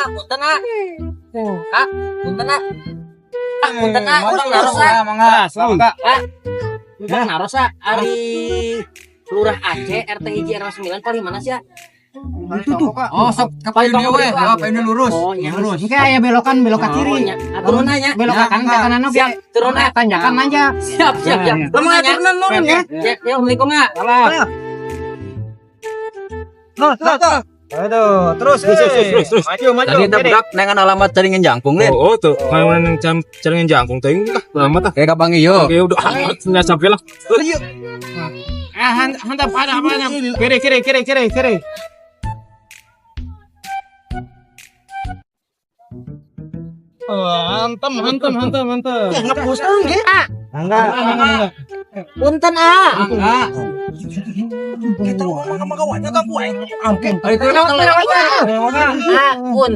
Ah, punten ah. Ah, punten ah. Ah, punten ah. Urang naros ah. Mangga, mangga. Ah. Urang naros ah. Ari Lurah Aceh RT 1 RW 9 paling mana sih ya? Itu tuh. Oh, sok ka payun we, ya, payun lurus. Oh, iya. Lurus. Engke aya belokan, belok ke Oh, kiri. nya. Ah, turun nya. Belok ke kanan, ke kanan oge. Siap, turun ah. Tanjakan nanjak. Siap, siap, siap. Turun nya. Turun ya. Siap, ya, Assalamualaikum ya. Terus, Aduh, terus, terus, terus, terus. Maju, maju. Tadi kita budak nengan alamat caringan jangkung lin. Oh, tuh. Kayak yang jam caringan jangkung teuing lah, lama tah. Kayak kapang iyo. Oke, udah amat sampai lah. Ah, hantar pada apa Kiri, kiri, kiri, kiri, kiri. Oh, hantem, hantem, hantem, hantem. Ngepus ge. Enggak. Punten ah. Enggak. Ah, punten.